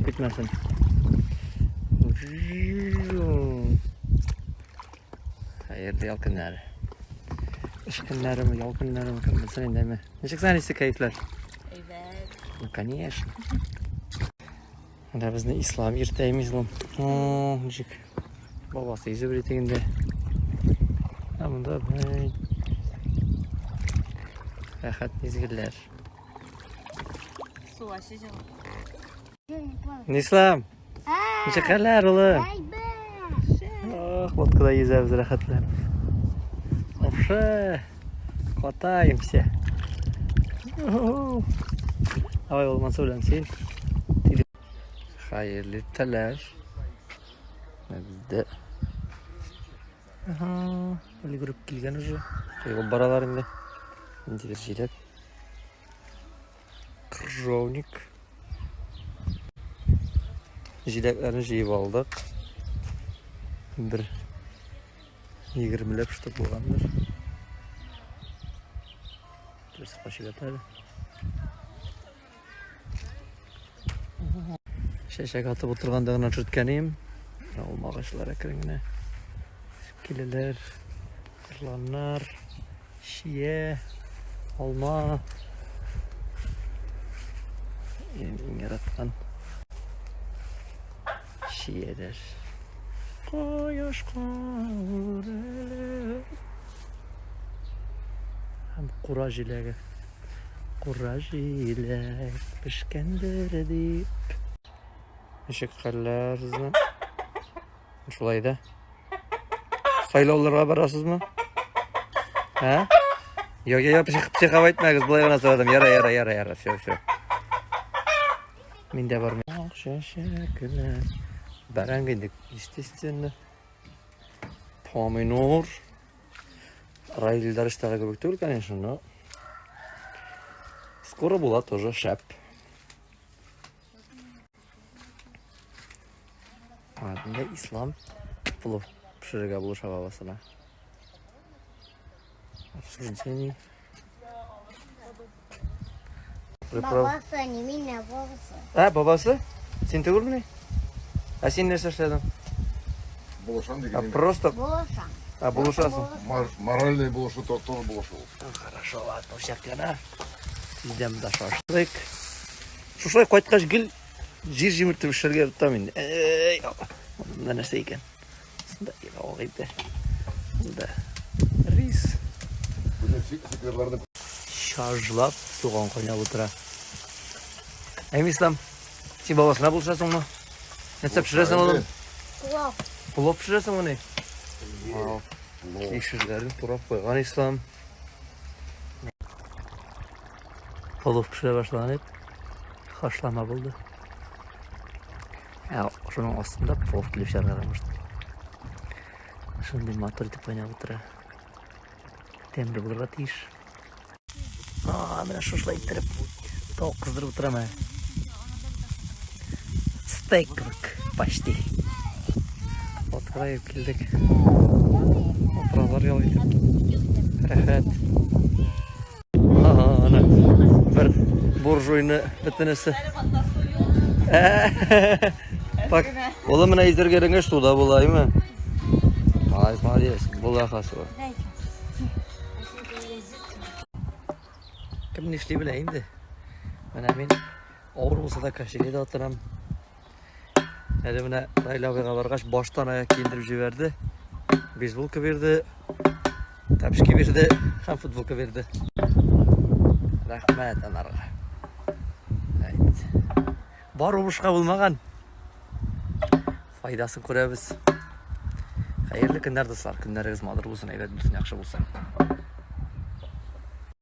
Төшеп китмәсен. Хәерле ял көннәре. Эш көннәреме, ял көннәреме, кем белсен инде әмма. Ничек сән исе кәефләр? Әйбәт. Ну, конечно. Менә безне ислам йөртә ислам. О, ничек. Бабасы йөзеп йөри тегендә. Ә монда бай. Рәхәт мизгелләр. Су ачы җылы. Нислам, ничек хәлләр, улым? Ох, лодкада йөзәбез рәхәтләнеп. Вообще, катаемся. Давай, улым, ансы белән син. Хәерле иртәләр. Бездә. Ага, өлгереп килгән уже. Коелып баралар инде. Ниндидер җиләк. Крыжовник. Җиләкләрне җыеп алдык. Бер егермеләп штук булгандыр. Берсе качып ята әле. Чәчәк атып утырганда гына төшерткәнем. Алма агачлары әкрен генә киләләр. Кырланнар, чия, алма. Иң яраткан чияләр. Кояшка үрелеп. Һәм кура җиләге. Кура җиләк пешкәндер дип. Ничек хәлләр сезнең? Шулай да. Сайлауларга барасызмы? Ә? Юк, юк, психовать итмәгез, болай гына сорадым. Яра, яра, яра, яра, все, все. Мин дә бармыйм. Ак чәчәкләр. Бәрәңге инде, естественно. Помидор. Раил Илдаровичтагы кебек түгел, конечно, но скоро була тоже шәп. Артында ислам плов пешерергә булыша бабасына. Обсуждение. Бабасы, не меня, бабасы. Ә, бабасы? Син түгелмени? Ә син нәрсә эшләдең? Булышам Ә, дигән. просто Булышам. ә, булышасың. Моральный булышу тоже булышу. Хорошо, ладно, всяк кына. Тиздән монда шашлык. Шушылай кайткач гел җир җимертеп эшләргә яратам инде. Әй, монда нәрсә икән? Монда авыл инде. Монда рис. Бүтән секретларны Шаржлап суган кайнап утыра. Әй, Ислам, син бабасына булышасыңмы? Нәрсә пешерәсең, улым? Плов. Плов пешерәсеңмени? Кишерләрен турап куйган Ислам. Плов пешерә башлаган ид. Хашлама булды. Ә шуның астында плов килеп чыгарга может. Шундый матур итеп кайнап утыра. Тәмле булырга тиеш. А, менә шушылай иттереп тауык кыздырып утырам ә. Стейк кебек, почти. Лодкада килдек. Утыралар ял итеп. Рәхәт. Ага, ана бер буржуйны бөтенесе. Так, улым менә йөзәргә өйрәнгәч суда була, әйме? Молодец, молодец. Була хасы. Кем нишли белә инде. Менә мин авыр булса да кошельгә атырам. Әле менә Раил абыйга баргач, баштан аяк киендереп җибәрде. Бейсболка бирде, тапочки бирде һәм футболка бирде. Рәхмәт анарга. Әйт. Бар бушка булмаган. Файдасын күрәбез. Хәерле көннәр, дуслар. Көннәрегез матур булсын, әйбәт булсын, яхшы булсын.